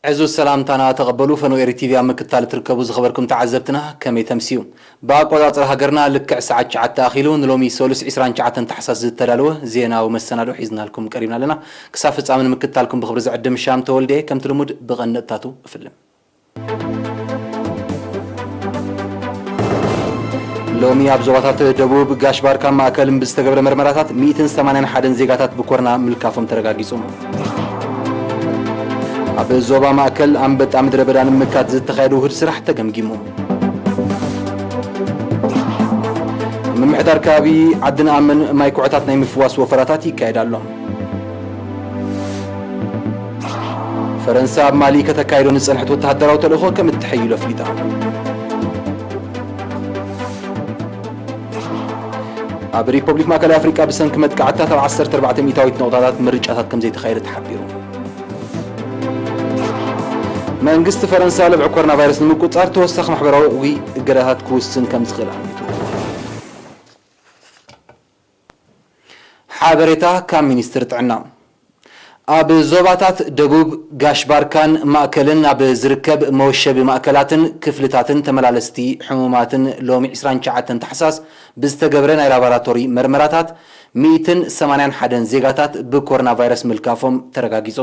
ዕዙዝ ሰላምታና ተቐበሉ። ፈኖ ኤሪ ቲቪ ኣብ ምክትታል እትርከቡ ዝኸበርኩም ተዓዘብትና ከመይ ተምስዩ? ብኣቆጻጽራ ሃገርና ልክዕ ሰዓት ትሽዓተ ኣኺሉ ንሎሚ ሰሉስ ዕስራን ትሽዓተን ታሕሳስ ዝተዳለወ ዜናዊ መሰናዶ ሒዝናልኩም ቀሪብና ኣለና። ክሳብ ፍጻመ ንምክትታልኩም ብኽብሪ ዝዕድም ሻም ተወልደ እየ። ከምቲ ልሙድ ብቐንድታቱ እፍልም። ሎሚ ኣብ ዞባታት ደቡብ ጋሽ ባርካን ማእከልን ብዝተገብረ መርመራታት ሚእትን ሰማንያን ሓደን ዜጋታት ብኮሮና ምልካፎም ተረጋጊጹ። ኣብ ዞባ ማእከል ኣንበጣ ምድረ በዳ ንምምካት ዝተኻየደ ውሁድ ስራሕ ተገምጊሙ። ምምሕዳር ከባቢ ዓዲ ንኣምን ማይ ኩዕታት ናይ ምፍዋስ ወፈራታት ይካየድ ኣሎ። ፈረንሳ ኣብ ማሊ ከተካይዶ ዝጸንሐት ወተሃደራዊ ተልእኾ ከም እትሕይሎ ኣፍሊጣ። ኣብ ሪፐብሊክ ማእከላይ ኣፍሪቃ ብሰንኪ መጥቃዕትታት ኣብ ዓሰርተ ኣርባዕተ ሚእታዊት ነቑጣታት ምርጫታት ከም ዘይተኻየደ ተሓቢሩ። መንግስቲ ፈረንሳ ለብዒ ኮሮና ቫይረስ ንምቁጽጻር ተወሳኺ ማሕበራዊ እገዳታት ክውስን ከም ዝኽእል ኣሚቱ። ሓበሬታ ካብ ሚኒስትሪ ጥዕና። ኣብ ዞባታት ደቡብ፣ ጋሽ ባርካን ማእከልን ኣብ ዝርከብ መወሸቢ ማእከላትን ክፍልታትን ተመላለስቲ ሕሙማትን ሎሚ ዕስራን ትሽዓተን ታሕሳስ ብዝተገብረ ናይ ላቦራቶሪ መርመራታት ሚእትን ሰማንያን ሓደን ዜጋታት ብኮሮና ቫይረስ ምልካፎም ተረጋጊጹ።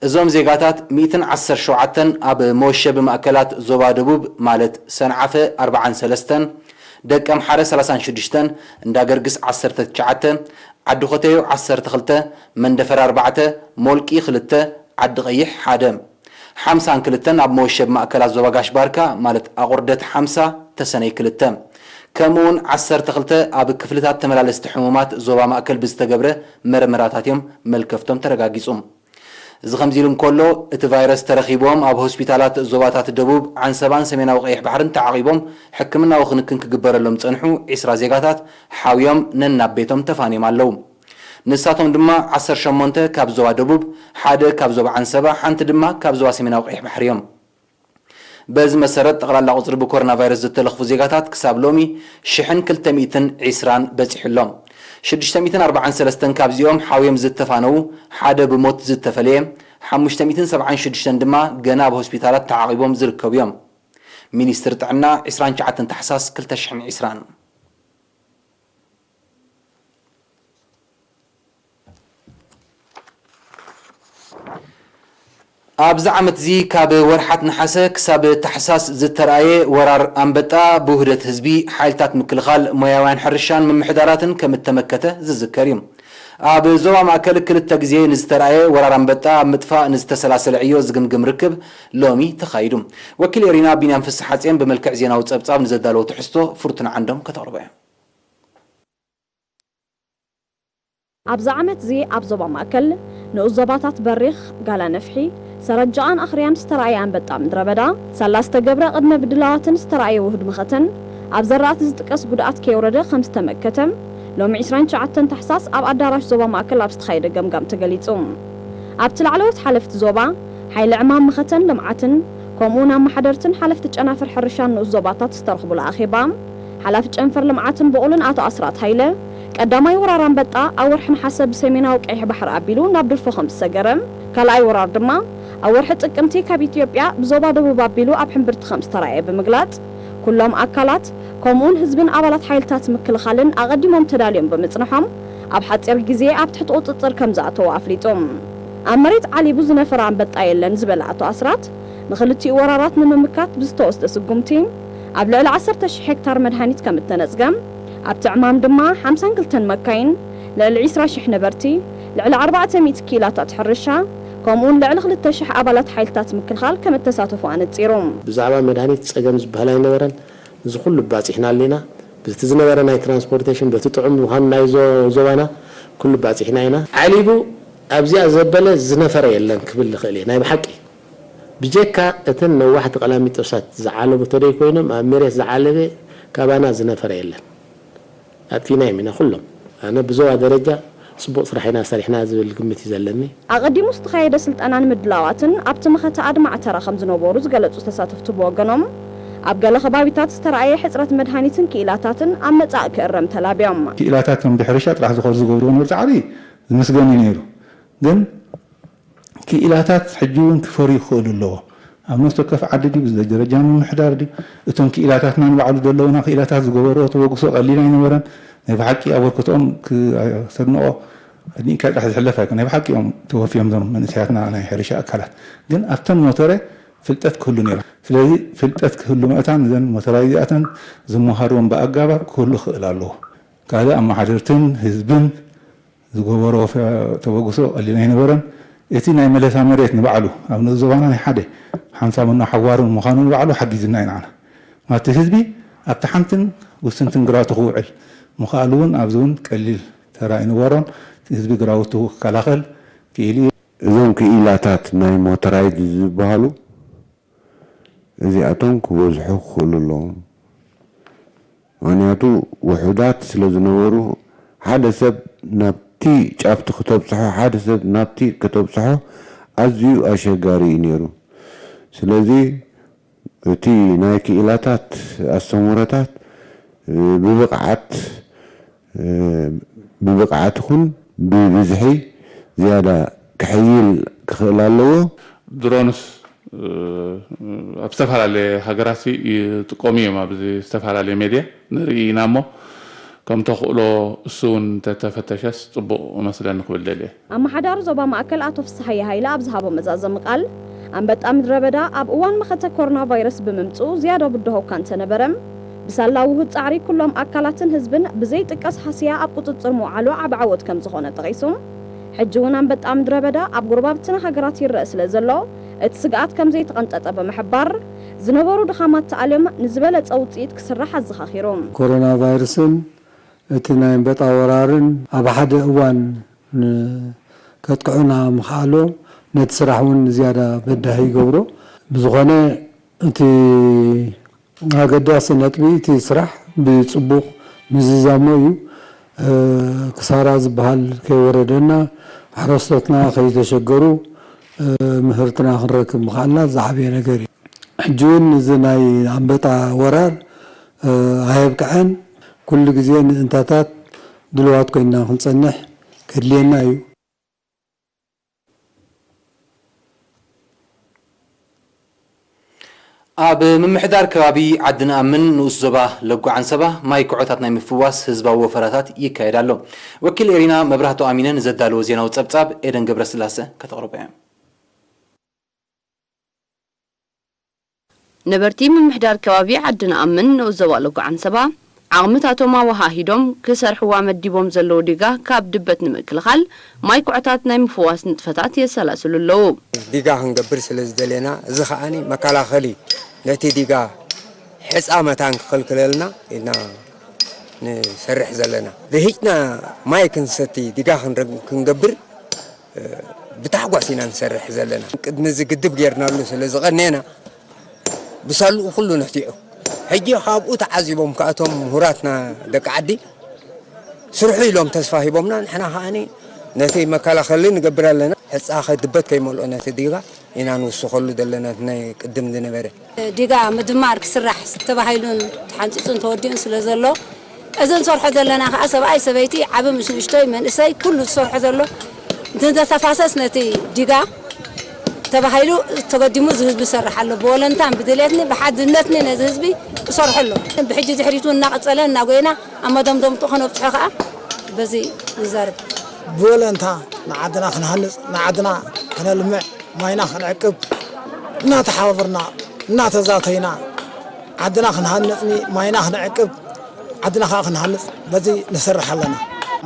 እዞም ዜጋታት ሚእትን ዓሰርተ ሸውዓተን ኣብ መወሸቢ ማእከላት ዞባ ደቡብ ማለት ሰንዓፈ ኣርብዓን ሰለስተን፣ ደቀምሓረ ሰላሳን ሽዱሽተን፣ እንዳገርግስ ዓሰርተ ትሽዓተ፣ ዓዲ ኾተዩ ዓሰርተ ክልተ፣ መንደፈር ኣርባዕተ፣ ሞልቂ ክልተ፣ ዓዲ ቀይሕ ሓደ። ሓምሳን ክልተን ኣብ መወሸቢ ማእከላት ዞባ ጋሽ ባርካ ማለት ኣቑርደት ሓምሳ፣ ተሰነይ ክልተ። ከምኡውን ዓሰርተ ክልተ ኣብ ክፍልታት ተመላለስቲ ሕሙማት ዞባ ማእከል ብዝተገብረ መርመራታት እዮም መልከፍቶም ተረጋጊጹ። እዚ ከምዚ ኢሉ እንከሎ፣ እቲ ቫይረስ ተረኺብዎም ኣብ ሆስፒታላት ዞባታት ደቡብ ዓንሰባን ሰሜናዊ ቀይሕ ባሕርን ተዓቒቦም ሕክምናዊ ክንክን ክግበረሎም ዝጸንሑ ዒስራ ዜጋታት ሓውዮም ነናብ ቤቶም ተፋንዮም ኣለዉ። ንሳቶም ድማ ዓሰርተ ሸሞንተ ካብ ዞባ ደቡብ፣ ሓደ ካብ ዞባ ዓንሰባ፣ ሓንቲ ድማ ካብ ዞባ ሰሜናዊ ቀይሕ ባሕሪ እዮም። በዚ መሰረት፣ ጠቕላላ ቁጽሪ ብኮሮና ቫይረስ ዝተለኽፉ ዜጋታት ክሳብ ሎሚ ሽሕን ክልተ ሚእትን ዕስራን በጺሑ ኣሎ። ሽዱሽተ ሚእትን ኣርባዓን ሰለስተን ካብዚኦም ሓውዮም ዝተፋነዉ፣ ሓደ ብሞት ዝተፈለየ፣ ሓሙሽተ ሚእትን ሰብዓን ሽዱሽተን ድማ ገና ኣብ ሆስፒታላት ተዓቒቦም ዝርከቡ እዮም። ሚኒስትሪ ጥዕና፣ ዕስራን ትሽዓተን ታሕሳስ ክልተ ሽሕን ዕስራን። ኣብዚ ዓመት እዚ ካብ ወርሓት ነሓሰ ክሳብ ታሕሳስ ዝተራእየ ወራር ኣንበጣ ብውህደት ህዝቢ፣ ሓይልታት ምክልኻል፣ ሞያውያን ሕርሻን ምምሕዳራትን ከም እተመከተ ዝዝከር እዩ። ኣብ ዞባ ማእከል ክልተ ግዜ ንዝተራእየ ወራር ኣንበጣ ኣብ ምጥፋእ ንዝተሰላሰለ ዕዮ ዝግምግም ርክብ ሎሚ ተኻይዱ። ወኪል ኤሪና ቢንያም ፍስሓጽዮን ብመልክዕ ዜናዊ ጸብጻብ ንዘዳለዎ ትሕዝቶ ፍርቱና ዓንዶም ከተቕርቦ እያ። ኣብዚ ዓመት እዚ ኣብ ዞባ ማእከል፣ ንኡስ ዞባታት በሪኽ፣ ጋላ ነፍሒ፣ ሰረጃኣን ኣኽርያን ዝተራእየ ኣንበጣ ምድረ በዳ፣ ሳላ ዝተገብረ ቅድመ ብድላዋትን ዝተራእየ ውሁድ መኸተን፣ ኣብ ዘራእቲ ዝጥቀስ ጉድኣት ከየውረደ ከም ዝተመከተ፣ ሎሚ ዕስራን ትሽዓተን ታሕሳስ ኣብ ኣዳራሽ ዞባ ማእከል ኣብ ዝተኻየደ ገምጋም ተገሊጹ። ኣብቲ ላዕለዎት ሓለፍቲ ዞባ፣ ሓይሊ ዕማም መኸተን ልምዓትን፣ ከምኡውን ኣመሓደርትን ሓለፍቲ ጨናፍር ሕርሻን ንኡስ ዞባታት ዝተረኽቡሉ ኣኼባ፣ ሓላፊ ጨንፈር ልምዓትን ብቑልን ኣቶ ኣስራት ሃይለ፣ ቀዳማይ ወራር ኣንበጣ ኣብ ወርሒ ነሓሰ ብሰሜናዊ ቀይሕ ባሕሪ ኣቢሉ ናብ ድርፎ ከም ዝሰገረ፣ ካልኣይ ወራር ድማ ኣብ ወርሒ ጥቅምቲ ካብ ኢትዮጵያ ብዞባ ደቡብ ኣቢሉ ኣብ ሕምብርቲ ከም ዝተራእየ ብምግላጽ፣ ኩሎም ኣካላት ከምኡውን ህዝብን ኣባላት ሓይልታት ምክልኻልን ኣቐዲሞም ተዳልዮም ብምጽንሖም፣ ኣብ ሓጺር ግዜ ኣብ ትሕቲ ቁጽጽር ከም ዝኣተዉ ኣፍሊጡ። ኣብ መሬት ዓሊቡ ዝነፈረ ኣንበጣ የለን ዝበለ ኣቶ ኣስራት፣ ንኽልቲኡ ወራራት ንምምካት ብዝተወስደ ስጉምቲ፣ ኣብ ልዕሊ ዓሰርተ ሺሕ ሄክታር መድሃኒት ከም እተነጽገ፣ ኣብቲ ዕማም ድማ ሓምሳን ክልተን መካይን፣ ልዕሊ ዕስራ ሺሕ ነበርቲ፣ ልዕሊ ኣርባዕተ ሚእቲ ክኢላታት ሕርሻ፣ ከምኡውን ልዕሊ ክልተ ሺሕ ኣባላት ሓይልታት ምክልኻል ከም እተሳተፉ ኣነጺሩ። ብዛዕባ መድሃኒት ጸገም ዝበሃል ኣይነበረን። እዚ ኩሉ ባጺሕና ኣለና። በቲ ዝነበረ ናይ ትራንስፖርቴሽን፣ በቲ ጥዑም ምዃኑ ናይ ዞ-፣ ዞባና ኩሉ ባጺሕና ኢና። ዓሊቡ ኣብዚኣ ዘበለ ዝነፈረ የለን ክብል ዝኽእል እየ፣ ናይ ብሓቂ። ብጀካ እተን ነዋሕቲ ቀላሚጦሳት ዝዓለቡ ተደይ ኮይኖም፣ ኣብ መሬት ዝዓለበ ካባና ዝነፈረ የለን። ኣጥፊናዮም ኢና ኩሎም። ኣነ ብዞባ ደረጃ ጽቡቕ ስራሕ ኢና ሰሪሕና ዝብል ግምት እዩ ዘለኒ። ኣቐዲሙ ዝተኻየደ ስልጠናን ምድላዋትን ኣብቲ መኸተ ኣድማዒ ተራ ከም ዝነበሩ ዝገለጹ ተሳተፍቲ ብወገኖም፣ ኣብ ገለ ከባቢታት ዝተራእየ ሕጽረት መድሃኒትን ክኢላታትን ኣብ መጻኢ ክእረም ተላብዮም። ክኢላታት ከም ብሕርሻ ጥራሕ ዝኾኑ ዝገብርዎ ነበሩ ጻዕሪ ዝምስገን እዩ ነይሩ። ግን ክኢላታት ሕጂ እውን ክፈርዩ ክኽእሉ ኣለዎ። ኣብ ነፍሲ ወከፍ ዓዲ ድዩ፣ ብደረጃ ምምሕዳር ድዩ፣ እቶም ክኢላታትና ንባዕሉ ዘለውና ክኢላታት ዝገበርዎ ተበግሶ ቀሊል ኣይነበረን። ናይ ብሓቂ ኣበርክቶኦም ክሰድንቆ ኣድኒእካ ጥራሕ ዝሕለፍ ኣይኮን። ናይ ብሓቂ እዮም ተወፍዮም እዞም መንእሰያትና ናይ ሕርሻ ኣካላት። ግን ኣብተን ሞተረ ፍልጠት ክህሉ ነይሩ። ስለዚ ፍልጠት ክህሉ መእታን እዘን ሞተራይ እዚኣተን ዝመሃርዎም ብኣጋባብ ክህሉ ክኽእል ኣለዎ። ካልእ ኣመሓደርትን ህዝብን ዝገበሮ ፈ-፣ ተበግሶ ቀሊል ኣይነበረን። እቲ ናይ መለሳ መሬት ንባዕሉ ኣብ ንኡስ ዞባና ናይ ሓደ ሓምሳ መኖ ሓዋሩን ምዃኑ ንባዕሉ ሓጊዝና እዩ ንዓና። ማለት ህዝቢ ኣብቲ ሓንትን ውስንትን ግራቱ ክውዕል ምኽኣሉ እውን ኣብዚ እውን ቀሊል ተራ ኣይነበሮን። ህዝቢ ግራውቱ ክከላኸል ክኢሉ እዩ። እዞም ክኢላታት ናይ ሞተራይድ ዝበሃሉ እዚኣቶም ክበዝሑ ክኽእሉ ኣለዎም። ምኽንያቱ ውሑዳት ስለ ዝነበሩ ሓደ ሰብ ናብቲ ጫፍቲ ክተብፅሖ፣ ሓደ ሰብ ናብቲ ከተብፅሖ ኣዝዩ ኣሸጋሪ እዩ ነይሩ። ስለዚ እቲ ናይ ክኢላታት ኣስተምህሮታት ብብቕዓት ብብቕዓት ይኹን ብብዝሒ ዝያዳ ክሕይል ክኽእል ኣለዎ። ድሮንስ ኣብ ዝተፈላለየ ሃገራት ይጥቀሙ እዮም። ኣብዚ ዝተፈላለየ ሜድያ ንርኢ ኢና እሞ ከም ተኽእሎ እሱ እውን እንተተፈተሸስ ፅቡቕ መስለኒ ክብል ደልየ። ኣመሓዳሪ ዞባ ማእከል ኣቶ ፍስሃየ ሃይለ ኣብ ዝሃቦ መዛዘሚ ቃል፣ ኣንበጣ ምድረ በዳ ኣብ እዋን መኸተ ኮሮና ቫይረስ ብምምፅኡ ዝያዳ ብድሆ እኳ እንተነበረ፣ ብሳላ ውሁድ ፃዕሪ ኩሎም ኣካላትን ህዝብን ብዘይጥቀስ ሃስያ ኣብ ቁፅፅር ምውዓሉ ዓቢ ዓወት ከምዝኾነ ጠቒሱ፣ ሕጂ እውን ኣንበጣ ምድረ በዳ ኣብ ጎረባብትና ሃገራት ይረአ ስለ ዘሎ እቲ ስግኣት ከምዘይተቐንጠጠ ብምሕባር፣ ዝነበሩ ድኻማት ተኣልዮም ንዝበለፀ ውፅኢት ክስራሕ ኣዘኻኺሩ። ኮሮና ቫይረስን እቲ ናይ ኣንበጣ ወራርን ኣብ ሓደ እዋን ከጥቅዑና ምኽኣሎም ነቲ ስራሕ እውን ዝያዳ በዳሂ ይገብሮ። ብዝኾነ እቲ ኣገዳሲ ነጥቢ እቲ ስራሕ ብፅቡቕ ምዝዛሞ እዩ። ክሳራ ዝበሃል ከይወረደና፣ ሓረስቶትና ከይተሸገሩ ምህርትና ክንረክብ ምኽኣልና ዝዓበየ ነገር እዩ። ሕጂ እውን እዚ ናይ ኣንበጣ ወራር ኣየብቅዐን። ኩሉ ግዜ ንእንታታት ድልዋት ኮይንና ክንፀንሕ ከድልየና እዩ። ኣብ ምምሕዳር ከባቢ ዓዲ ነኣምን ንኡስ ዞባ ለጉ ዓንሰባ ማይ ኩዖታት ናይ ምፍዋስ ህዝባዊ ወፈራታት ይካየድ ኣሎ። ወኪል ኤሪና መብራህቱ ኣሚነ ንዘዳለዎ ዜናዊ ጸብጻብ ኤደን ገብረስላሰ ከተቕርቦ እያ። ነበርቲ ምምሕዳር ከባቢ ዓዲ ነኣምን ንኡስ ዞባ ለጉ ዓንሰባ ዓቕምታቶም ኣወሃሂዶም ክሰርሕዋ መዲቦም ዘለዉ ዲጋ ካብ ድበት ንምክልኻል ማይ ኩዕታት ናይ ምፍዋስ ንጥፈታት የሰላስሉ ኣለዉ። ዲጋ ክንገብር ስለ ዝደለና እዚ ከኣ መከላኸሊ ነቲ ዲጋ ሕፃ መታን ክኸልክለልና ኢና ንሰርሕ ዘለና። ርሂጽና ማይ ክንሰቲ ዲጋ ክንገብር ብታሕጓስ ኢና ንሰርሕ ዘለና። ቅድሚ እዚ ግድብ ጌርናሉ ስለ ዝቐነና ብሳልኡ ኩሉ ነቲዑ። ሕጂ ካብኡ ተዓዚቦም ከኣ እቶም ምሁራትና ደቂ ዓዲ ስርሑ ኢሎም ተስፋ ሂቦምና፣ ንሕና ከኣ ነቲ መከላኸሊ ንገብር ኣለና። ሕጻ ከድበት ከይመልኦ ነቲ ዲጋ ኢና ንውስኸሉ ዘለና፣ እቲ ናይ ቅድም ዝነበረ። ዲጋ ምድማር ክስራሕ ተባሂሉን ተሓንጺጹን ተወዲኡን ስለ ዘሎ፣ እዚ ንሰርሖ ዘለና ከኣ ሰብኣይ ሰበይቲ ዓቢ ምስ ንእሽቶይ መንእሰይ ኩሉ ዝሰርሖ ዘሎ፣ እቲ ተፋሰስ ነቲ ዲጋ ተባሂሉ ተገዲሙ እዚ ህዝቢ ዝሰርሕ ኣሎ። ብወለንታን ብድሌትኒ ብሓድነትኒ ነዚ ህዝቢ እሰርሖ ኣሎ። ብሕጂ ድሕሪቱ እናቐጸለ እናጎየና ኣብ መደምደምትኡ ከነብጽሖ ከኣ በዚ ንዛረብ። ብወለንታ ንዓድና ክንሃንጽ፣ ንዓድና ከነልምዕ፣ ማይና ክንዕቅብ እናተሓባበርና እናተዛተይና ዓድና ክንሃንጽ ማይና ክንዕቅብ ዓድና ከዓ ክንሃንጽ በዚ ንሰርሕ ኣለና።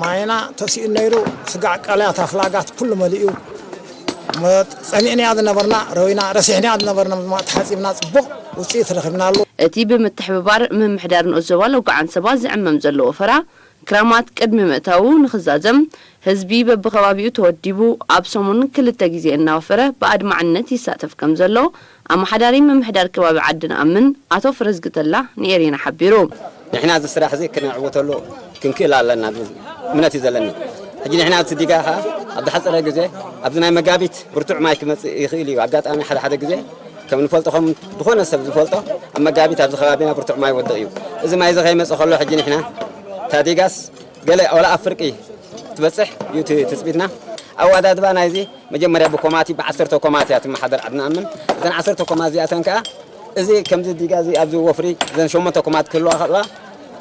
ማይና ተሲኡ ነይሩ ስጋዕ ቀላያት ኣፍላጋት ኩሉ መሊኡ ጸሚእናያ ዝነበርና ረዊና ረሲሕናያ ዝነበርና ድማ ተሓጺብና ጽቡቕ ውፅኢት ረኺብናሉ። እቲ ብምትሕብባር ምምሕዳር ንኡስ ዞባ ሎጎ ዓንሰባ ዝዕመም ዘሎ ወፈራ ክራማት ቅድሚ ምእታዉ ንኽዛዘም ህዝቢ በብኸባቢኡ ተወዲቡ ኣብ ሰሙን ክልተ ግዜ እናወፈረ ብኣድማዕነት ይሳተፍ ከምዘሎ ኣመሓዳሪ ምምሕዳር ከባቢ ዓዲ ነኣምን ኣቶ ፍረዝጊ ተላ ንኤሪና ሓቢሩ። ንሕና እዚ ስራሕ እዚ ክነዕውተሉ ክንክእል ኣለና ዝብል እምነት እዩ ዘለኒ። ሕጂ ንሕና ኣብዚ ዲጋ ኸዓ ኣብ ዝሓፀረ ግዜ ኣብዚ ናይ መጋቢት ብርቱዕ ማይ ክመፅእ ይኽእል እዩ። ኣጋጣሚ ሓደ ሓደ ግዜ ከም ንፈልጦ ከም ዝኾነ ሰብ ዝፈልጦ ኣብ መጋቢት ኣብዚ ከባቢና ብርቱዕ ማይ ይወድቕ እዩ። እዚ ማይ እዚ ከይመፅእ ከሎ ሕጂ ንሕና እታ ዲጋስ ገለ ዋላ ኣብ ፍርቂ ትበፅሕ እዩ እቲ ትፅቢትና። ኣወዳድባ ናይዚ መጀመርያ ብኮማቲ ብዓሰርተ ኮማት እያ ትመሓደር ዓድና እምን። እዘን ዓሰርተ ኮማት እዚኣተን ከኣ እዚ ከምዚ ዲጋ እዚ ኣብዚ ወፍሪ እዘን ሸሞንተ ኮማት ክህልዋ ከለዋ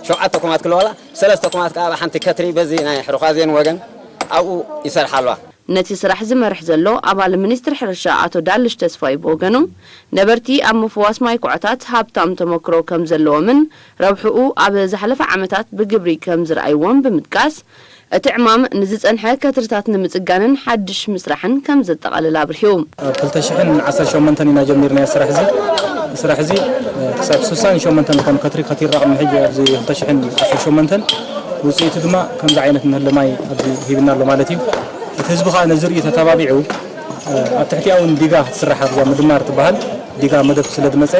ሸውዓተ ኮማት ክህልዋ ከለዋ ሰለስተ ኮማት ከኣ ኣብ ሓንቲ ከትሪ በዚ ናይ ሕርኳዜን ወገን ኣብኡ ይሰርሓ ኣለዋ። ነቲ ስራሕ ዝመርሕ ዘሎ ኣባል ሚኒስትሪ ሕርሻ ኣቶ ዳልሽ ተስፋይ ብወገኑ፣ ነበርቲ ኣብ ምፍዋስ ማይ ኩዕታት ሃብታም ተመክሮ ከም ዘለዎምን ረብሕኡ ኣብ ዝሓለፈ ዓመታት ብግብሪ ከም ዝረኣይዎን ብምጥቃስ፣ እቲ ዕማም ንዝጸንሐ ከትርታት ንምጽጋንን ሓድሽ ምስራሕን ከም ዘጠቓልል ኣብርሂቡ። ኣብ ክልተ ሽሕን ዓሰርተ ሸሞንተን ኢና ጀሚርናዮ ስራሕ እዚ። ስራሕ እዚ ክሳብ ስሳን ሸሞንተን ዝኾኑ ከትሪ ከቲርና ቅድሚ ሕጂ ኣብዚ ክልተ ሽሕን ዓሰርተ ሸሞንተን ውፅኢቱ ድማ ከምዚ ዓይነት ምህሊ ማይ ኣብዚ ሂብና ኣሎ ማለት እዩ። እቲ ህዝቢ ከዓ ነዚ ርእዩ ተተባቢዑ ኣብ ትሕቲኣ እውን ዲጋ ክትስራሕ ኣብዛ ምድማር ትበሃል ዲጋ መደብ ስለ ዝመፀ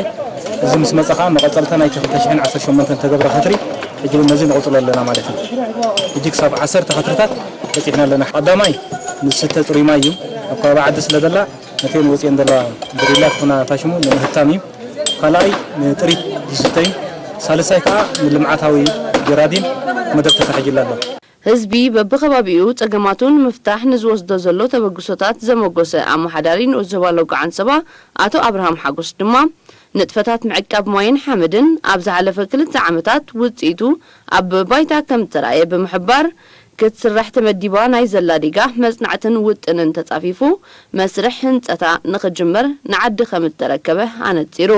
እዚ ምስ መፀ ከዓ መቐፀልታ ናይቲ ክልተ ሽሕን ዓሰርተ ሸሞንተን ተገብረ ከትሪ ሕጂ እውን ነዚ ንቕፅሎ ኣለና ማለት እዩ። ሕጂ ክሳብ ዓሰርተ ከትርታት በፂሕና ኣለና። ቀዳማይ ንዝስተ ፅሩይ ማይ እዩ። ኣብ ከባቢ ዓዲ ስለ ዘላ ነተን ወፂኤን ዘለዋ ብሪላት ኮና ታሽሙ ንምህብታም እዩ። ካልኣይ ንጥሪት ዝስተ እዩ። ሳልሳይ ከዓ ንልምዓታዊ ጀራዲን መደብ ተታሒዙላ ኣሎ። ህዝቢ በብኸባቢኡ ጸገማቱ ንምፍታሕ ንዝወስዶ ዘሎ ተበግሶታት ዘመጎሰ ኣመሓዳሪ ንኡስ ዞባ ሎጎ ዓንሰባ ኣቶ ኣብርሃም ሓጎስ ድማ፣ ንጥፈታት ምዕቃብ ማይን ሓመድን ኣብ ዝሓለፈ ክልተ ዓመታት ውጽኢቱ ኣብ ባይታ ከም እተራእየ ብምሕባር፣ ክትስራሕ ተመዲባ ናይ ዘላ ዲጋ መጽናዕትን ውጥንን ተጻፊፉ መስርሕ ህንጸታ ንኽጅመር ንዓዲ ከም እተረከበ ኣነጺሩ።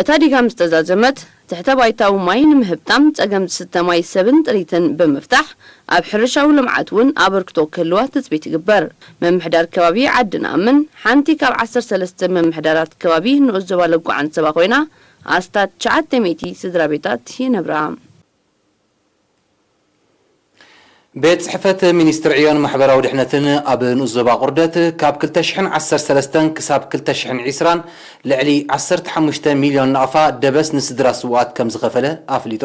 እታ ዲጋ ምስ ተዛዘመት፣ ትሕተ ባይታዊ ማይ ንምህብታም ጸገም ዝስተ ማይ ሰብን ጥሪትን ብምፍታሕ፣ ኣብ ሕርሻዊ ልምዓት እውን ኣበርክቶ ክህልዋ ትጽቢት ይግበር። ምምሕዳር ከባቢ ዓዲ ነኣምን፣ ሓንቲ ካብ ዓሰርተ ሰለስተ ምምሕዳራት ከባቢ ንኡስ ዞባ ለጎ ዓንሰባ ኮይና፣ ኣስታት ትሽዓተ ሚእቲ ስድራ ቤታት ይነብራ። ቤት ጽሕፈት ሚኒስትሪ ዕዮን ማሕበራዊ ድሕነትን ኣብ ንኡስ ዞባ ቁርደት ካብ ክልተ ሽሕን ዓሰርተ ሰለስተን ክሳብ ክልተ ሽሕን ዕስራን ልዕሊ ዓሰርተ ሓሙሽተ ሚልዮን ናቕፋ ደበስ ንስድራ ስውኣት ከም ዝኸፈለ ኣፍሊጡ።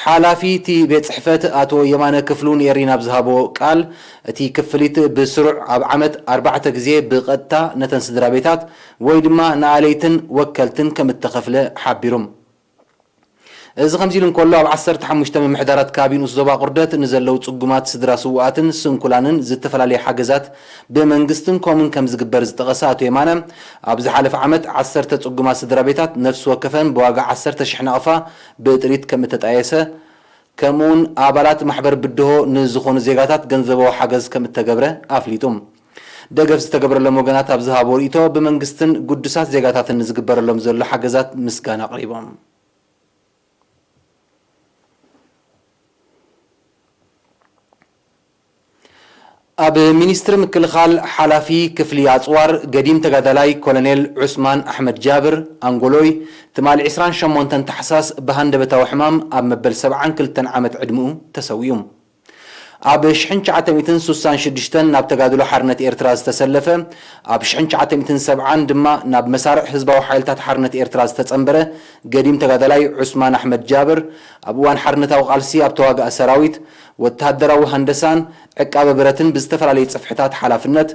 ሓላፊ እቲ ቤት ጽሕፈት ኣቶ የማነ ክፍሉ ንኤሪና ኣብ ዝሃቦ ቃል፣ እቲ ክፍሊት ብስሩዕ ኣብ ዓመት ኣርባዕተ ግዜ ብቐጥታ ነተን ስድራ ቤታት ወይ ድማ ንኣለይትን ወከልትን ከም እተኸፍለ ሓቢሩ። እዚ ከምዚ ኢሉ እንከሎ፣ ኣብ ዓሰርተ ሓሙሽተ ምምሕዳራት ከባቢ ንኡስ ዞባ ቁርደት ንዘለዉ ጽጉማት ስድራ ስዉኣትን ስንኩላንን ዝተፈላለየ ሓገዛት ብመንግስትን ኮምን ከም ዝግበር ዝጠቐሰ ኣቶ የማነ፣ ኣብ ዝሓለፈ ዓመት ዓሰርተ ጽጉማት ስድራ ቤታት ነፍሲ ወከፈን ብዋጋ ዓሰርተ ሽሕ ናቕፋ ብጥሪት ከም እተጣየሰ፣ ከምኡውን ኣባላት ማሕበር ብድሆ ንዝኾኑ ዜጋታት ገንዘባዊ ሓገዝ ከም እተገብረ ኣፍሊጡ። ደገፍ ዝተገበረሎም ወገናት ኣብ ዝሃቦ ርእይቶ፣ ብመንግስትን ግዱሳት ዜጋታትን ንዝግበረሎም ዘሎ ሓገዛት ምስጋና ኣቕሪቦም። ኣብ ሚኒስትሪ ምክልኻል ሓላፊ ክፍሊ ኣጽዋር ገዲም ተጋዳላይ ኮሎኔል ዑስማን ኣሕመድ ጃብር ኣንጎሎይ፣ ትማሊ ዕስራን ሸሞንተን ታሕሳስ ብሃንደበታዊ ሕማም ኣብ መበል ሰብዓን ክልተን ዓመት ዕድመኡ ተሰዊኡ። ኣብ ሽሕን ትሽዓተ ሚእትን ስሳን ሽዱሽተን ናብ ተጋድሎ ሓርነት ኤርትራ ዝተሰለፈ፣ ኣብ ሽሕን ትሽዓተ ሚእትን ሰብዓን ድማ ናብ መሳርዕ ህዝባዊ ሓይልታት ሓርነት ኤርትራ ዝተጸንበረ ገዲም ተጋዳላይ ዑስማን ኣሕመድ ጃብር፣ ኣብ እዋን ሓርነታዊ ቃልሲ ኣብ ተዋጋኢ ሰራዊት፣ ወተሃደራዊ ሃንደሳን ዕቃበ ብረትን ብዝተፈላለየ ጽፍሕታት ሓላፍነት፣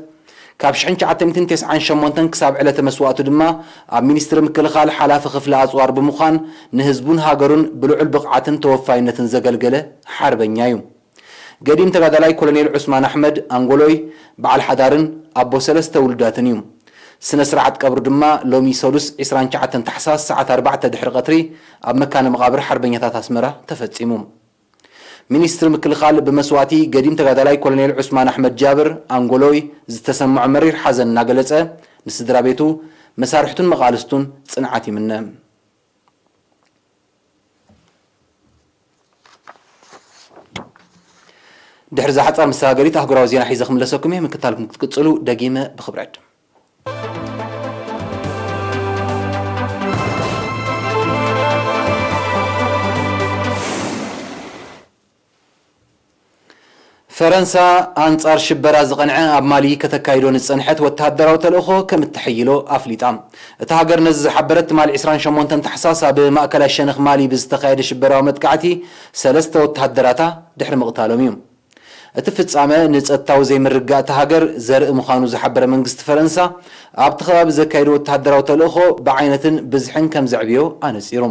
ካብ ሽሕን ትሽዓተ ሚእትን ተስዓን ሸሞንተን ክሳብ ዕለተ መስዋእቱ ድማ ኣብ ሚኒስትሪ ምክልኻል ሓላፊ ክፍሊ ኣጽዋር ብምዃን ንህዝቡን ሃገሩን ብልዑል ብቕዓትን ተወፋይነትን ዘገልገለ ሓርበኛ እዩ። ገዲም ተጋዳላይ ኮሎኔል ዑስማን ኣሕመድ ኣንጎሎይ በዓል ሓዳርን ኣቦ ሰለስተ ውሉዳትን እዩ። ስነ ስርዓት ቀብሩ ድማ ሎሚ ሰሉስ ዕስራን ትሽዓተን ታሕሳስ ሰዓት ኣርባዕተ ድሕሪ ቀትሪ ኣብ መካነ መቓብር ሓርበኛታት ኣስመራ ተፈጺሙ። ሚኒስትሪ ምክልኻል ብመስዋእቲ ገዲም ተጋዳላይ ኮሎኔል ዑስማን ኣሕመድ ጃብር ኣንጎሎይ ዝተሰምዖ መሪር ሓዘን እናገለጸ፣ ንስድራ ቤቱ፣ መሳርሕቱን መቓልስቱን ጽንዓት ይምነ። ድሕሪ እዛ ሓጻር መሰጋገሪት ኣህጉራዊ ዜና ሒዘ ክምለሰኩም እየ። ምክታልኩም ክትቅጽሉ ደጊመ ብኽብሪ ዕድም። ፈረንሳ ኣንጻር ሽበራ ዝቐንዐ ኣብ ማሊ ከተካይዶ ንዝጸንሐት ወተሃደራዊ ተልእኾ ከም እተሐይሎ ኣፍሊጣ። እታ ሃገር ነዚ ዝሓበረት ትማሊ ዕስራን ሸሞንተን ታሕሳስ ኣብ ማእከላይ ሸነኽ ማሊ ብዝተኻየደ ሽበራዊ መጥቃዕቲ ሰለስተ ወተሃደራታ ድሕሪ ምቕታሎም እዩ። እቲ ፍጻመ ንጸጥታዊ ዘይምርግጋእ እታ ሃገር ዘርኢ ምዃኑ ዝሓበረ መንግስቲ ፈረንሳ፣ ኣብቲ ከባቢ ዘካየዶ ወተሃደራዊ ተልእኾ ብዓይነትን ብዝሕን ከም ዘዕብዮ ኣነጺሩ።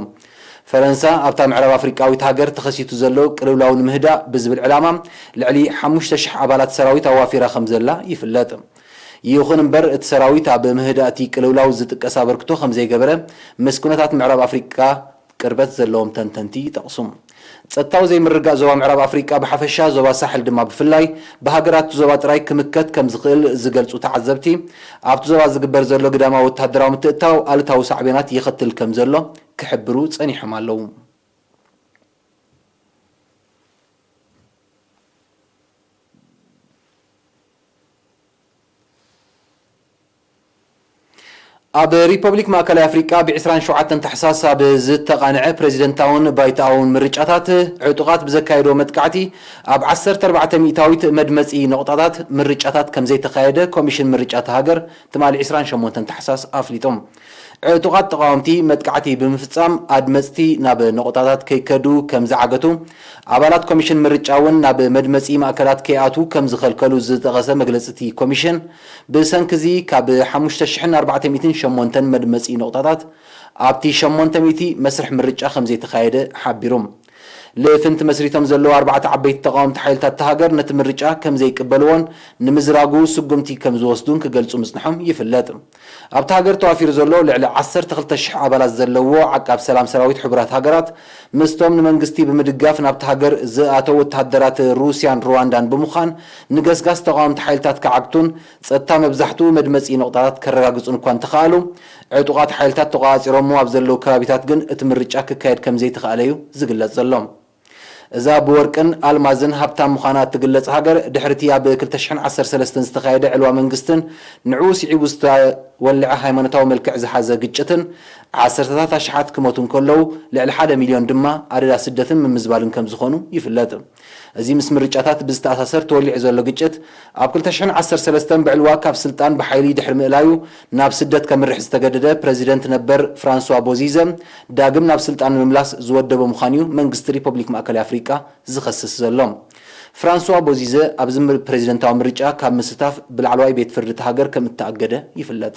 ፈረንሳ ኣብታ ምዕራብ ኣፍሪቃዊት ሃገር ተኸሲቱ ዘሎ ቅልውላው ንምህዳእ ብዝብል ዕላማ ልዕሊ ሓሙሽተ ሽሕ ኣባላት ሰራዊት ኣዋፊራ ከም ዘላ ይፍለጥ። ይኹን እምበር እቲ ሰራዊት ኣብ ምህዳእ እቲ ቅልውላው ዝጥቀስ ኣበርክቶ ከም ዘይገበረ ምስ ኩነታት ምዕራብ ኣፍሪቃ ቅርበት ዘለዎም ተንተንቲ ይጠቕሱ። ጸጥታዊ ዘይምርግጋእ ዞባ ምዕራብ ኣፍሪቃ ብሓፈሻ ዞባ ሳሕል ድማ ብፍላይ ብሃገራት ዞባ ጥራይ ክምከት ከም ዝኽእል ዝገልጹ ተዓዘብቲ ኣብቲ ዞባ ዝግበር ዘሎ ግዳማዊ ወተሃደራዊ ምትእትታው ኣሉታዊ ሳዕቤናት የኸትል ከም ዘሎ ክሕብሩ ጸኒሖም ኣለዉ። ኣብ ሪፐብሊክ ማእከላይ ኣፍሪቃ ብ ዕስራን ሸውዓተን ታሕሳስ ኣብ ዝተቓንዐ ፕሬዚደንታውን ባይቶኣውን ምርጫታት ዕጡቓት ብዘካየድዎ መጥቃዕቲ ኣብ ዓሰርተ ኣርባዕተ ሚእታዊት መድመጺ ነቑጣታት ምርጫታት ከም ዘይተኻየደ ኮሚሽን ምርጫ እታ ሃገር ትማሊ ዕስራን ሸሞንተን ታሕሳስ ኣፍሊጡ። ዕጡቓት ተቓወምቲ መጥቃዕቲ ብምፍጻም ኣድመጽቲ ናብ ነቑጣታት ከይከዱ ከም ዝዓገቱ፣ ኣባላት ኮሚሽን ምርጫ እውን ናብ መድመጺ ማእከላት ከይኣትዉ ከም ዝኸልከሉ ዝጠቐሰ መግለጺ እቲ ኮሚሽን፣ ብሰንኪ እዚ ካብ ሓሙሽተ ሽሕን ኣርባዕተ ሚእትን ሸሞንተን መድመጺ ነቑጣታት ኣብቲ ሸሞንተ ሚእቲ መስርሕ ምርጫ ከም ዘይተኻየደ ሓቢሩ። ልፍንቲ መስሪቶም ዘለዉ ኣርባዕተ ዓበይቲ ተቓወምቲ ሓይልታት እታ ሃገር ነቲ ምርጫ ከም ዘይቅበልዎን ንምዝራጉ ስጉምቲ ከም ዝወስዱን ክገልጹ ምጽንሖም ይፍለጥ። ኣብታ ሃገር ተዋፊሩ ዘሎ ልዕሊ ዓሰርተ ክልተ ሽሕ ኣባላት ዘለዎ ዓቃብ ሰላም ሰራዊት ሕቡራት ሃገራት ምስቶም ንመንግስቲ ብምድጋፍ ናብታ ሃገር ዝኣተው ወተሃደራት ሩስያን ሩዋንዳን ብምዃን ንገስጋስ ተቓወምቲ ሓይልታት ክዓግቱን ጸጥታ መብዛሕትኡ መድመጺ ነቑጣታት ከረጋግጹን እኳ እንተኸኣሉ፣ ዕጡቓት ሓይልታት ተቖጻጺሮምዎ ኣብ ዘለዉ ከባቢታት ግን እቲ ምርጫ ክካየድ ከም ዘይተኻእለ እዩ ዝግለጽ ዘሎ። እዛ ብወርቅን ኣልማዝን ሃብታም ምዃና እትግለጽ ሃገር፣ ድሕሪ'ቲ ኣብ ክልተ ሽሕን ዓሰርተ ሰለስተን ዝተኻየደ ዕልዋ መንግስትን ንዕኡ ስዒቡ ዝተወልዐ ሃይማኖታዊ መልክዕ ዝሓዘ ግጭትን፣ ዓሰርተታት ኣሽሓት ክሞቱ እንከለዉ፣ ልዕሊ ሓደ ሚልዮን ድማ ኣደዳ ስደትን ምምዝባልን ከም ዝኾኑ ይፍለጥ። እዚ ምስ ምርጫታት ብዝተኣሳሰር ተወሊዑ ዘሎ ግጭት፣ ኣብ ክልተ ሽሕን ዓሰርተ ሰለስተን ብዕልዋ ካብ ስልጣን ብሓይሊ ድሕሪ ምእላዩ፣ ናብ ስደት ከምርሕ ዝተገደደ ፕረዚደንት ነበር ፍራንስዋ ቦዚዘ፣ ዳግም ናብ ስልጣን ንምምላስ ዝወደቦ ምዃኑ'ዩ መንግስቲ ሪፐብሊክ ማእከላይ ኣፍሪቃ ዝኸስስ ዘሎ። ፍራንስዋ ቦዚዘ ኣብዚ ምር-፣ ፕረዚደንታዊ ምርጫ ካብ ምስታፍ ብላዕለዋይ ቤት ፍርዲ እታ ሃገር ከም እተኣገደ ይፍለጥ።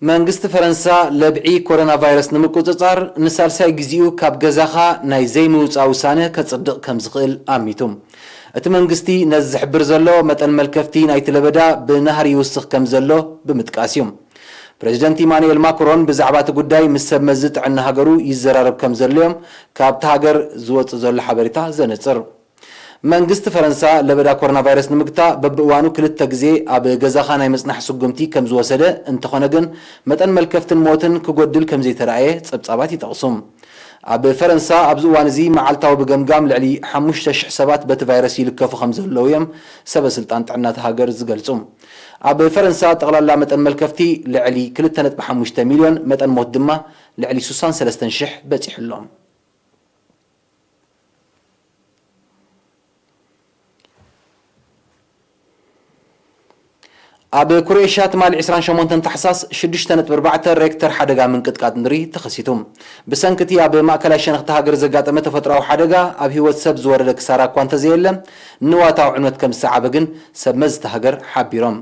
መንግስቲ ፈረንሳ ለብዒ ኮሮና ቫይረስ ንምቁጽጻር ንሳልሳይ ግዜኡ ካብ ገዛኻ ናይ ዘይምውጻእ ውሳነ ከጽድቕ ከም ዝኽእል ኣሚቱ። እቲ መንግስቲ ነዚ ዝሕብር ዘሎ መጠን መልከፍቲ ናይቲ ለበዳ ብናህሪ ይውስኽ ከም ዘሎ ብምጥቃስ እዩ። ፕረዚደንት ኢማኑኤል ማክሮን ብዛዕባ እቲ ጉዳይ ምስ ሰብ መዚ ጥዕና ሃገሩ ይዘራረብ ከም ዘሎ እዮም ካብቲ ሃገር ዝወጽእ ዘሎ ሓበሬታ ዘነጽር። መንግስቲ ፈረንሳ ለበዳ ኮሮና ቫይረስ ንምግታእ በብእዋኑ ክልተ ግዜ ኣብ ገዛኻ ናይ ምጽናሕ ስጉምቲ ከም ዝወሰደ፣ እንተኾነ ግን መጠን መልከፍትን ሞትን ክጎድል ከም ዘይተራእየ ጸብጻባት ይጠቕሱ። ኣብ ፈረንሳ ኣብዚ እዋን እዚ መዓልታዊ ብገምጋም ልዕሊ ሓሙሽተ ሽሕ ሰባት በቲ ቫይረስ ይልከፉ ከም ዘለዉ እዮም ሰበ ስልጣን ጥዕና እታ ሃገር ዝገልጹ። ኣብ ፈረንሳ ጠቕላላ መጠን መልከፍቲ ልዕሊ ክልተ ነጥቢ ሓሙሽተ ሚልዮን፣ መጠን ሞት ድማ ልዕሊ ሱሳን ሰለስተን ሽሕ በጺሑ ኣሎ። ኣብ ክሮኤሽያ ትማሊ ዕስራን ሸሞንተን ታሕሳስ ሽዱሽተ ነጥቢ ኣርባዕተ ሬክተር ሓደጋ ምንቅጥቃጥ ምድሪ ተኸሲቱ። ብሰንኪ እቲ ኣብ ማእከላይ ሸነኽ እታ ሃገር ዘጋጠመ ተፈጥሮኣዊ ሓደጋ ኣብ ህይወት ሰብ ዝወረደ ክሳራ እኳ እንተዘየለ፣ ንዋታዊ ዕንወት ከም ዝሰዓበ ግን ሰብ መዚ እታ ሃገር ሓቢሮም።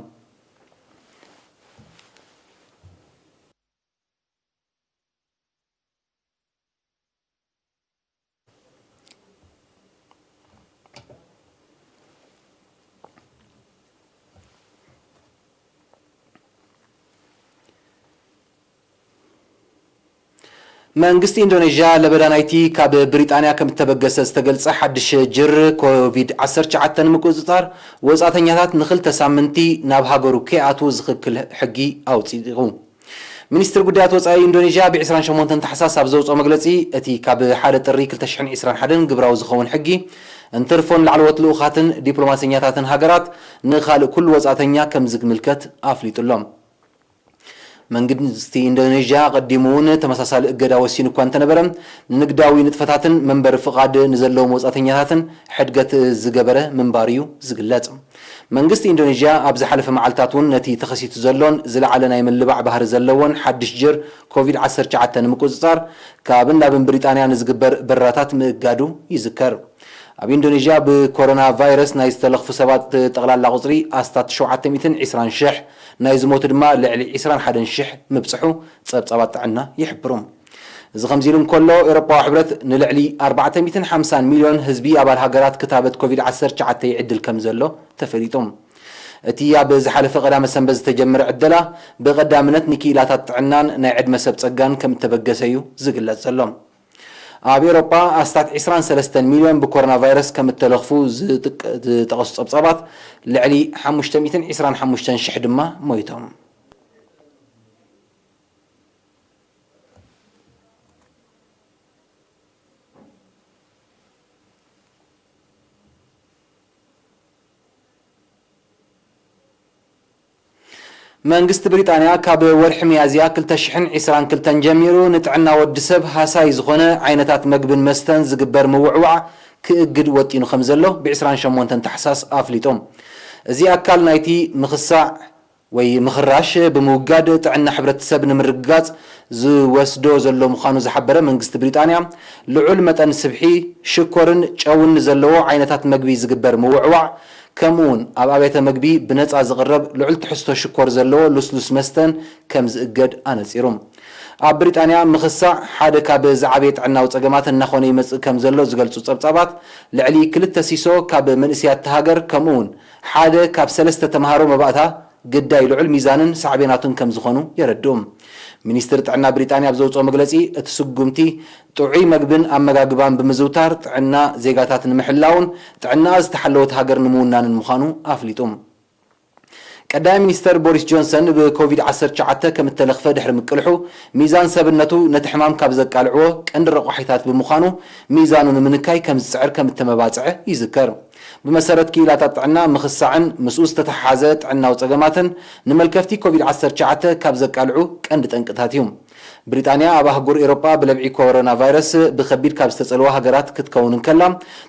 መንግስቲ ኢንዶኔዥያ ለበዳ ናይቲ ካብ ብሪጣንያ ከም እተበገሰ ዝተገልጸ ሓድሽ ጅር ኮቪድ ዓሰርተ ትሽዓተ ንምቁጽጻር ወጻእተኛታት ንኽልተ ሳምንቲ ናብ ሃገሩ ከይኣትዉ ዝኽልክል ሕጊ ኣውጺኡ። ሚኒስትሪ ጉዳያት ወጻኢ ኢንዶኔዥያ ብ ዕስራን ሸሞንተን ታሕሳስ ኣብ ዘውጽኦ መግለጺ፣ እቲ ካብ ሓደ ጥሪ ክልተ ሽሕን ዕስራን ሓደን ግብራዊ ዝኸውን ሕጊ፣ እንትርፎ ንላዕለዎት ልኡኻትን ዲፕሎማሰኛታትን ሃገራት ንኻልእ ኩሉ ወጻእተኛ ከም ዝምልከት ኣፍሊጡ ኣሎ። መንግስቲ ኢንዶኔዥያ ኣቐዲሙ እውን ተመሳሳሊ እገዳ ወሲኑ እኳ እንተነበረ፣ ንንግዳዊ ንጥፈታትን መንበሪ ፍቓድ ንዘለዎም ወጻእተኛታትን ሕድገት ዝገበረ ምንባሩ እዩ ዝግለጽ። መንግስቲ ኢንዶኔዥያ ኣብ ዝሓለፈ መዓልታት እውን ነቲ ተኸሲቱ ዘሎን ዝለዓለ ናይ ምልባዕ ባህሪ ዘለዎን ሓድሽ ጅር ኮቪድ ዓሰርተ ትሽዓተ ንምቁጽጻር ካብን ናብን ብሪጣንያ ንዝግበር በረራታት ምእጋዱ ይዝከር። ኣብ ኢንዶኔዥያ ብኮሮና ቫይረስ ናይ ዝተለኽፉ ሰባት ጠቕላላ ቁጽሪ ኣስታት ሸውዓተ ሚእትን ዕስራን ሽሕ፣ ናይ ዝሞቱ ድማ ልዕሊ ዕስራን ሓደን ሽሕ ምብጽሑ ጸብጻባት ጥዕና ይሕብሩ። እዚ ከምዚ ኢሉ እንከሎ፣ ኤውሮጳዊ ሕብረት ንልዕሊ ኣርባዕተ ሚእትን ሓምሳን ሚልዮን ህዝቢ ኣባል ሃገራት ክታበት ኮቪድ ዓሰርተ ትሽዓተ ይዕድል ከም ዘሎ ተፈሊጡ። እቲ ኣብ ዝሓለፈ ቀዳመ ሰንበት ዝተጀመረ ዕደላ ብቐዳምነት ንክኢላታት ጥዕናን ናይ ዕድመ ሰብ ጸጋን ከም እተበገሰ እዩ ዝግለጽ ዘሎ። ኣብ ኤውሮጳ ኣስታት ዕስራን ሰለስተን ሚልዮን ብኮሮና ቫይረስ ከም እተለኽፉ ዝጥቀ-፣ ዝጠቐሱ ጸብጻባት፣ ልዕሊ ሓሙሽተ ሚእትን ዕስራን ሓሙሽተን ሽሕ ድማ ሞይቶም። መንግስቲ ብሪጣንያ ካብ ወርሒ ሚያዝያ ክልተ ሽሕን ዕስራን ክልተን ጀሚሩ ንጥዕና ወዲ ሰብ ሃሳይ ዝኾነ ዓይነታት መግብን መስተን ዝግበር ምውዕዋዕ ክእግድ ወጢኑ ከም ዘሎ ብ ዕስራን ሸሞንተን ታሕሳስ ኣፍሊጡ። እዚ ኣካል ናይቲ ምኽሳዕ ወይ ምኽራሽ ብምውጋድ ጥዕና ሕብረተሰብ ንምርግጋጽ ዝወስዶ ዘሎ ምዃኑ ዝሓበረ መንግስቲ ብሪጣንያ፣ ልዑል መጠን ስብሒ፣ ሽኮርን ጨውን ንዘለዎ ዓይነታት መግቢ ዝግበር ምውዕዋዕ፣ ከምኡ እውን ኣብ ኣብያተ መግቢ ብነጻ ዝቕረብ ልዑል ትሕዝቶ ሽኮር ዘለዎ ልስሉስ መስተን ከም ዝእገድ ኣነጺሩ። ኣብ ብሪጣንያ ምኽሳዕ ሓደ ካብ ዝዓበየ ጥዕናዊ ጸገማት እናኾነ ይመጽእ ከም ዘሎ ዝገልጹ ጸብጻባት፣ ልዕሊ ክልተ ሲሶ ካብ መንእሰያት እታ ሃገር፣ ከምኡ እውን ሓደ ካብ ሰለስተ ተምሃሮ መባእታ ግዳይ ልዑል ሚዛንን ሳዕቤናቱን ከም ዝኾኑ የረድኡ። ሚኒስትር ጥዕና ብሪጣንያ ኣብ ዘውፅኦ መግለፂ፣ እቲ ስጉምቲ ጥዑይ መግብን ኣመጋግባን ብምዝውታር ጥዕና ዜጋታት ንምሕላውን ጥዕናኣ ዝተሓለወት ሃገር ንምውናንን ምዃኑ ኣፍሊጡ። ቀዳማይ ሚኒስተር ቦሪስ ጆንሰን ብኮቪድ ዓሰርተ ትሽዓተ ከም እተለኽፈ ድሕሪ ምቅልሑ፣ ሚዛን ሰብነቱ ነቲ ሕማም ካብ ዘቃልዕዎ ቀንዲ ረቋሒታት ብምዃኑ፣ ሚዛኑ ንምንካይ ከም ዝጽዕር ከም እተመባጽዐ ይዝከር። ብመሰረት ክኢላታት ጥዕና፣ ምኽሳዕን ምስኡ ዝተተሓሓዘ ጥዕናዊ ጸገማትን ንመልከፍቲ ኮቪድ ዓሰርተ ትሽዓተ ካብ ዘቃልዑ ቀንዲ ጠንቅታት እዩ። ብሪጣንያ ኣብ ኣህጉር ኤውሮጳ ብለብዒ ኮሮና ቫይረስ ብኸቢድ ካብ ዝተጸልዋ ሃገራት ክትከውን እንከላ፣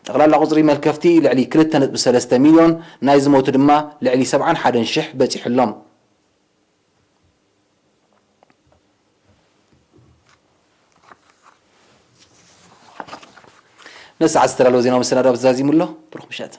ጠቕላላ ቁጽሪ መልከፍቲ ልዕሊ ክልተ ነጥቢ ሰለስተ ሚልዮን፣ ናይ ዝሞቱ ድማ ልዕሊ ሰብዓን ሓደን ሽሕ በጺሑ ኣሎ። ነዚ ሰዓት ዝተዳለወ ዜናዊ መሰናዶ ኣብዚ ዛዚሙ ኣሎ። ብሩኽ ምሸት።